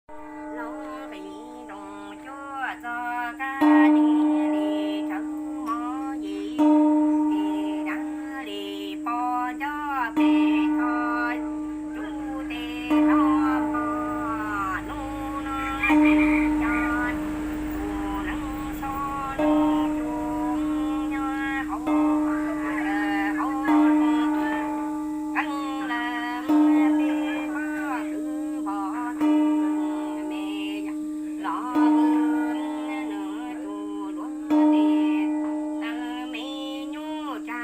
Lub qis ntoos cuaj txog kab lig li tsawv mov yim, li dab li pob nco pes tho rub tes hlo mog. Hnub no ces yog tus neeg so neeg cus nyob hauv hauv nqeeb lawm, muaj peb pob kws npog tus me yog los nws tus duav tes taw me nyuj tsa.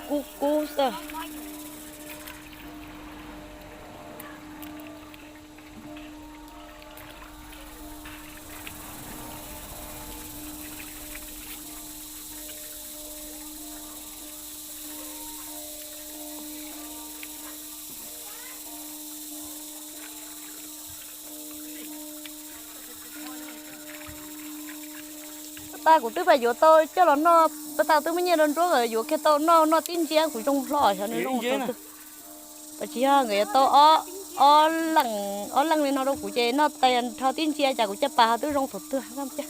Kub kub xwb. Pas tas kuv twb pais yuav tau coj los noj, pas tas twb muaj nyiaj rau nruab yuav kiag tau noj, noj tib ntsia kuv zoo hlo xyov nws zoo thaum twg. Pas tsis yog nkawd yuav tau ob, ob leej, ob leej li no rau kuv ces noj tais nrho tib ntsia cas kuv caj pas ho twb zoo thaum twg.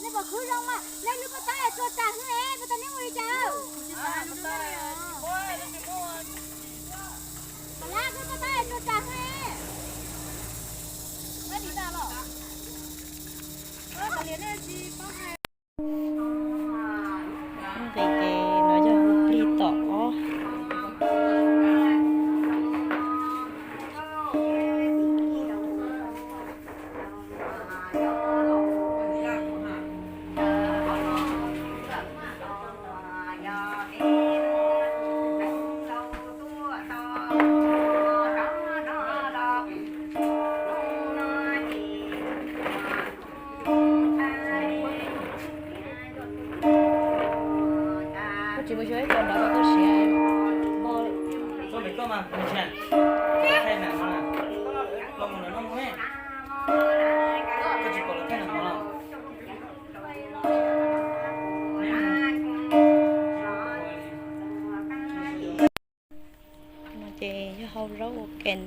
Nej pom khwv zoo mas, nej lub paj tab tsuas tsam heev, paj tab neb ua li cas? Paj tab tsuas tsam heev. Nqis ces no yog hu plig tom ob. Koj tsis mus xyuas ib co nrov rau koj siav npo. Koj tsis pom lawv thaij nag hmo los? No ces yog hau zaub ua ke na.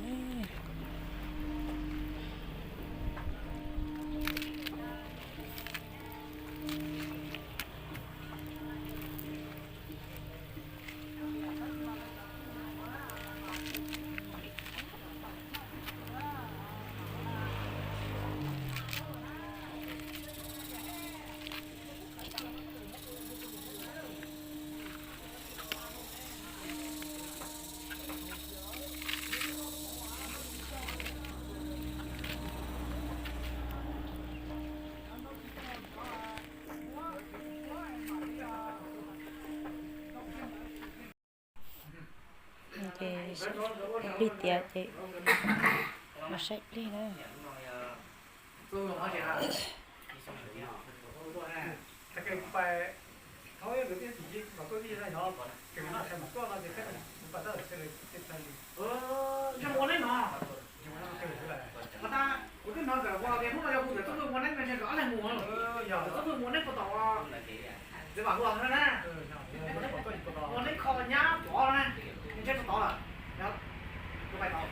Ces plig tiav ces mus saib plig na. Kuv twb hnov ntawm ua tias hnub no yog hu ntawm txoj hwj mus neeb no, ntawm txoj hwj mus neeb puag tom Txiv Vam Huas no na, mus neeb kho nyab pov na, ntshe tau tod lawm, yog tus pais tod.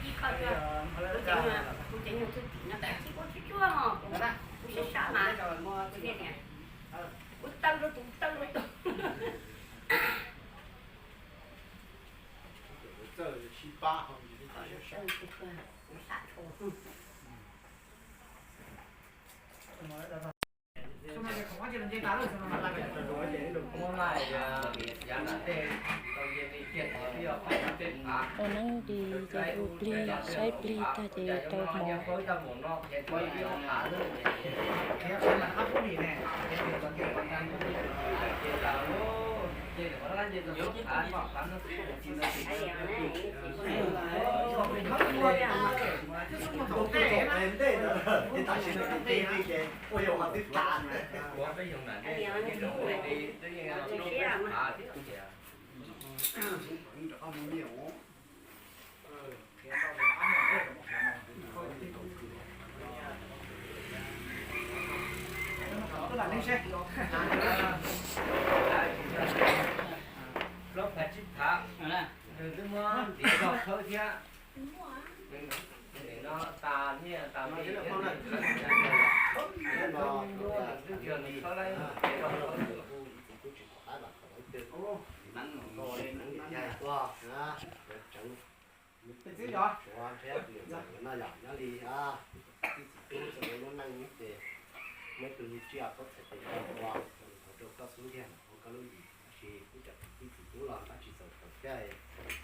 Ib kho, kuv ceev, kuv ceev txhua tim no, kuv sib sab mas, kuv taw rau tus, taw rau tus. Ua neeb ces hu plig, saib plig tag ces rau hmo. Plaub phav tsib phav, nws twb muab ntiv zog khawb thiab. Nim no tas nyiaj tas me thiab, twb tsis yog nws khawb lawm, nws khawb lawm. Txiv yog, nyob li txiv tub txawm lub neej ces muaj ib tug tsiaj koj txhais tes koj ua, ua rau koj xub ntiag ua koj lub yim, tab sis kuv cov kwv tij txiv tub los dab tsis txaus thaum thiab,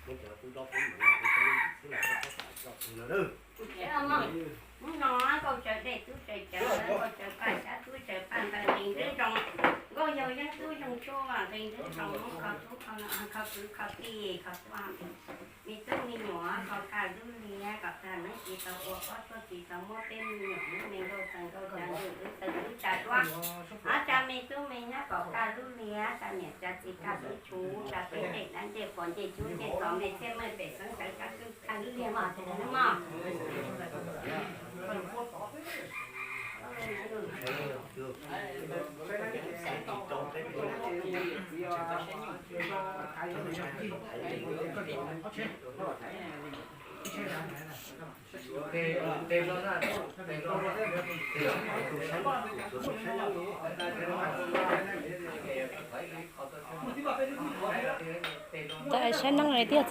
muab cov kub zaub kub mov no ua koj lub yim xwb los koj txhob xav txog tus no lawm. Hnub no nkauj tsawv dej tub tsawv cawv, nkauj tsawv paj xyab tub tsawv paj ntawv, nqi nqwb zoo, nkauj yau yeeb tub yoog tshuaj, nqi nqwb zoo, kho tub kho kwv kho tij kho tub, me tub me nyuam kho kaj lub liab, kom tag neeb tsis tau ua pob tuaj tsis tau muab peb me nyuam lub me nkauj txaws nkauj tsa ntuj wb txaws wb tsa duab. Ob tsa me tub me nyab kom kaj lub liab, tsa niam tsa txiv kaj lub tshub, tsa peb ncej dab ncej qhuas ncej cub ncej txos ncej txhiaj meej pem xeeb sawv kaj lub liag mog, tus nus mog. Tab saib neeb li tiag txiv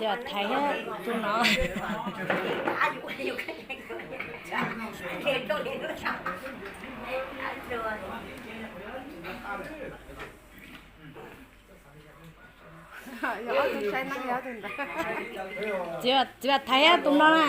Vam Thaiv thiab tus no. Txiv Vam Thaiv tus no na.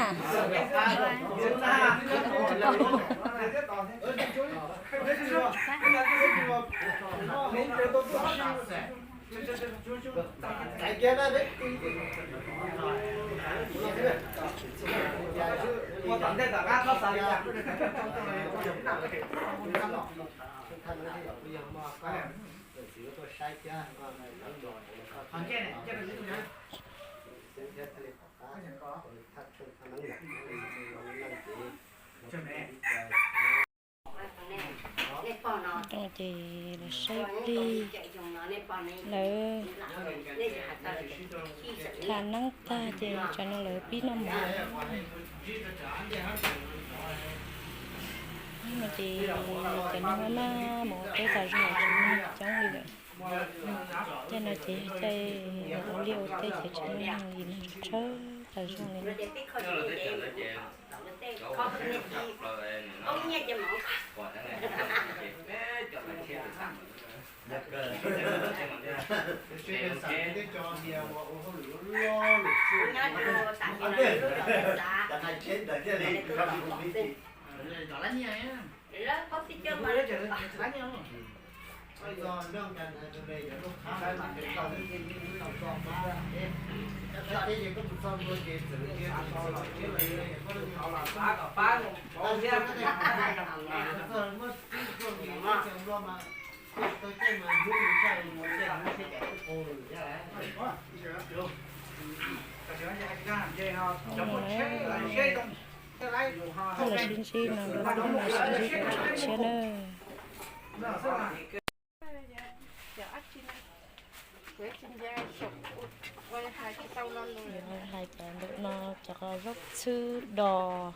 Ces los saib plig lawv tham neeb tag ces tsam no lawv pib noj mov. No ces cov neeg maj maj mus ua teb tas zog tsis muaj coob li lawm. Caij no ces yog caij ua liaj ua teb ces tsis muaj neeg li, neeg tshawb tshawb tas zog li. Peb los sib ntsib no, peb los sib ntsib rau tsev tshiab na. Hais cov ntawm no cov zaub txhwb dos,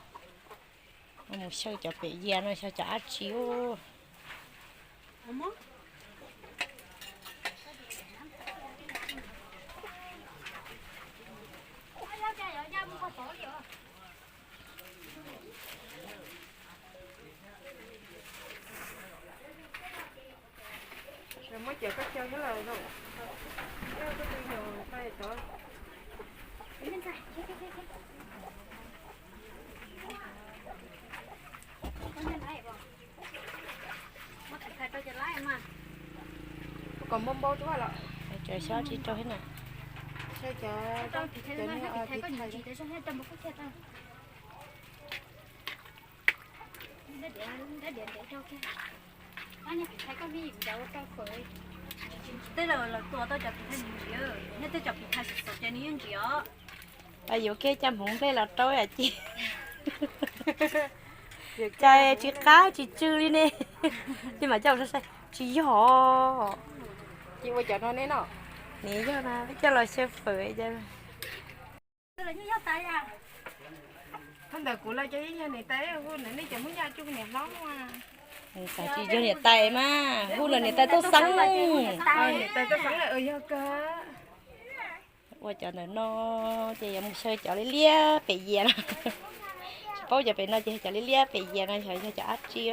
mus xyaw cov pem yias no xyaw cov dab tsi ub. Muab cov koj cog thiab lawm, koj tus yog tau cov. Kom npau npau rau los. Cov xyob tsis rau thiab na. Cov, cov, cov, Tej lawv tua tau cov piv thais ntsis, nyob tej cov piv thais xov ces nws yeej ntsis os. Yuav kiag cov hmoov nplej los rau yam ci. Cai tsis qab tsis tsw li ne. Li mas coj sai sai tsis yog. Ces ua cov no ne no. Nim yog na peb coj los xyaw fawm. Thaj ntawm kuv lawv cov yeej yog niam tais, hu nej cov Hmoob Yaj coj niam hlob. Tsis yog niam tais mas hu lawv niam tais tuaj xeeb. Niam tais tuaj xeeb lawm yog kawg. Ua cov ntawm no ces yuav mus xyaw cov liab liab pem yias no. Tsis paub cov pem no ces cov liab liab pem yias no yog cov dab tsi.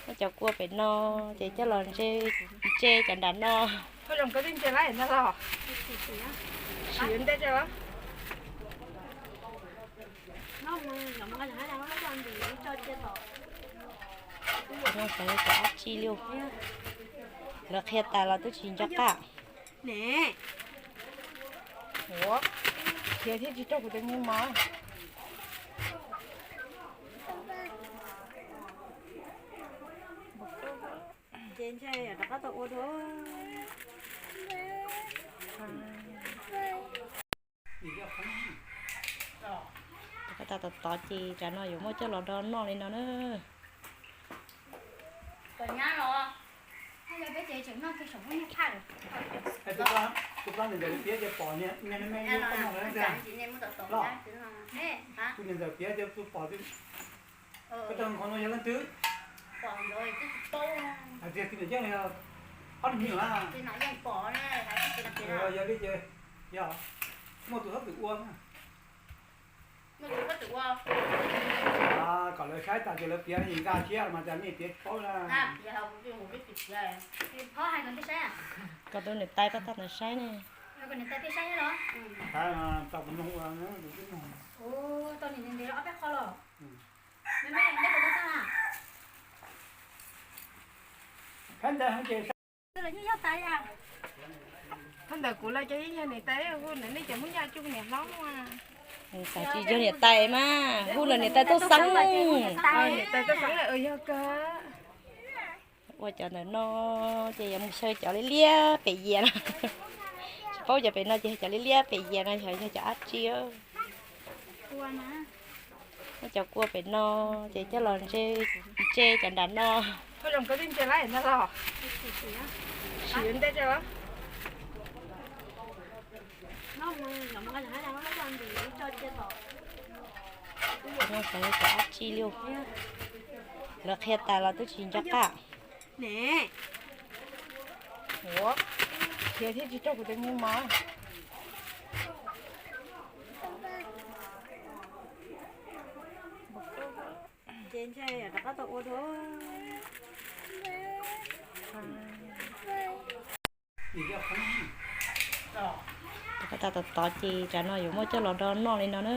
Muab cov kua pem no ces coj los ntse, ntse cov nram no. Nyob xyov cov dab tsi li. Lawv qhia tas los twb tsis nco qab. Ua, qhia thiab tsis raug kuv tus mus mas. Ces ntshe rov qab tau ua dua. Rov qab tau tod ces tsam no yuav muab coj los do noj li no na. Tus poj niam ntawd piav ces pom niag me me tus poj niam ntawd piav ces tus pom, koj tau qhov no yog leej twg? Hais tias tus niam yeej yog ob niag me nyuam na. Yog li ces yog muaj tus txhob txwm ua na. Kom lawv saib tas ces lawv piav nkag siab los mas cas nej piav tsis paub na. Koj tus niam tais koj tag ntawd saib ne. Tau kuv mloog ua, kuv twb mloog. Thaj ntawm kuv lawv cov yeej yog niam tais, hu nej cov Hmoob Yaj coj niam hlob. Tsis yog niam tais mas hu lawv niam tais tuaj xeeb. Niam tais tuaj xeeb lawm yog kawg. Ua cov ntawm no ces yuav mus xyaw cov liab liab pem yias no. Tsis paub cov pem no ces cov liab liab pem yias no yog cov dab tsi. Muab cov kua pem no ces coj los ntse, ntse cov nram no. Nyob xyov cov dab tsi li. Lawv qhia tas los twb tsis nco qab. Ua, qhia thiab tsis raug kuv tus mus mas. Ces ntshe rov qab tau ua dua. Rov qab tau tod ces tsam no yuav muab coj los do noj li no na.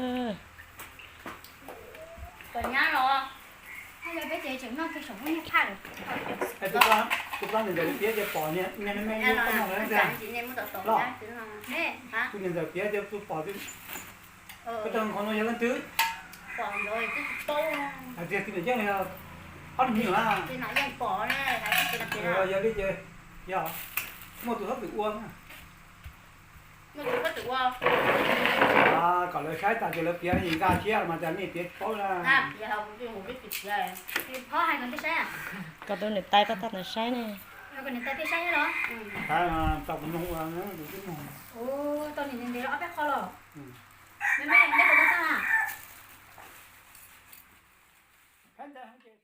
Tus poj niam ntawd piav ces pom niag me me tus poj niam ntawd. Tus niam ntawd piav ces tus pom, koj tau qhov no yog leej twg? Hais tias tus niam yeej yog ob niag me nyuam na. Yog li ces yog muaj tus txhob txwm ua na. Kom lawv saib tas ces lawv piav nkag siab los mas cas nej piav tsis paub na. Koj tus niam tais koj tag ntawd saib ne. Tau kuv mloog ua, kuv twb mloog.